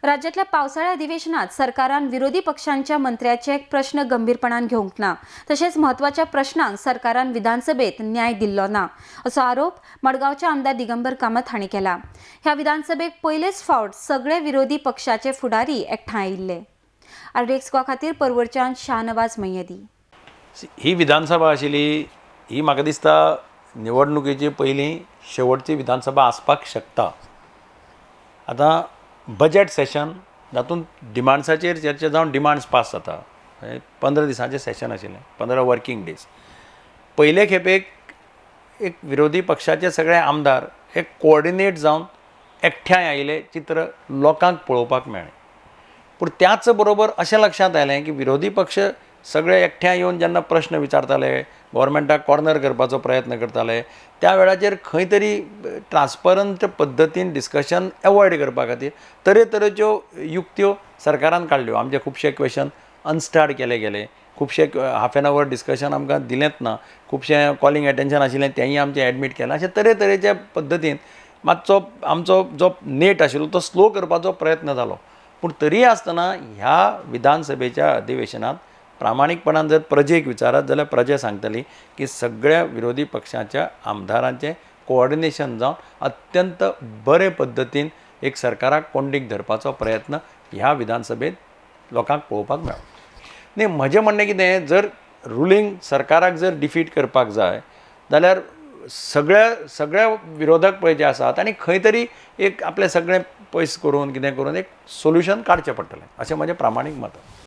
राज्यातल्या पावसाळ्या अधिवेशनात सरकारान विरोधी पक्षांच्या मंत्र्याचे प्रश्न गंभीरपणान घेवंक ना, तशेंच म्हत्वाच्या प्रश्नांक सरकारान विधानसभेत न्याय दिल्लो ना, असो आरोप मडगांवचे आमदार दिगंबर कामत हांणी केला. ह्या विधानसभेक पयलेच फावट सगळे विरोधी पक्षाचे फुडारी एकठांय आयिल्ले. आरडीएक्स गोवा खातीर परवरच्यान शाहनवाज मय्यदी. ही विधानसभा आशिल्ली ही म्हाका दिसता निवडणुकेची पयलीं शेवटची विधानसभा आसपाक शकता. आतां बजेट सेशन जातूंत डिमांड्साचेर चर्चा जावन डिमांड्स पास जाता, 15 दिसांचें सेशन आशिल्लें, 15 वर्किंग डेज. पयले खेपेक एक विरोधी पक्षाचे सगळे आमदार एक कोऑर्डिनेट जावन एकठांय आयिल्लें चित्र लोकांक पळोवपाक मेळ्ळें. पूण त्याच बरोबर अशें लक्षांत आयलें की विरोधी पक्ष सगळे एकठांय येवन जेन्ना प्रश्न विचारताले, गव्हर्मेंटाक कॉर्नर करपाचो प्रयत्न करताले, त्या वेळाचेर खंय तरी ट्रान्सपरंट पद्दतीन डिस्कशन एवॉयड करपा खातीर तरेतरेच्यो युक्त्यो सरकारान काडल्यो. आमचे खुबशे क्वेशन अनस्टार्ट केले गेले, खुबशे हाफ एन our discussion आमकां दिलेंच ना, खुबशें कॉलिंग एटेन्शन आशिल्लें तेंय आमचें एडमीट केलें. अशे तरेतरेच्या पद्दतीन मातसो आमचो जो नेट आशिल्लो तो स्लो करपाचो प्रयत्न जालो. पूण तरीय आसतना ह्या विधानसभेच्या अधिवेशनांत प्रामाणीकपणान जर प्रजेक विचारत जाल्यार प्रजा सांगतली की सगळ्या विरोधी पक्षाच्या आमदारांचें कोऑर्डिनेशन जावन अत्यंत बरे पद्दतीन एक सरकाराक कोंडीक धरपाचो प्रयत्न ह्या विधानसभेत लोकांक पळोवपाक मेळ्ळो. न्ही, म्हजें म्हणणें कितें, जर रुलींग सरकाराक जर डिफीट करपाक जाय जाल्यार सगळ्या विरोधक पळय जे आसात आनी खंय तरी एक आपलें सगळें पयस करून कितें करून एक सोल्युशन काडचें पडटलें, अशें म्हजें प्रामाणीक मत.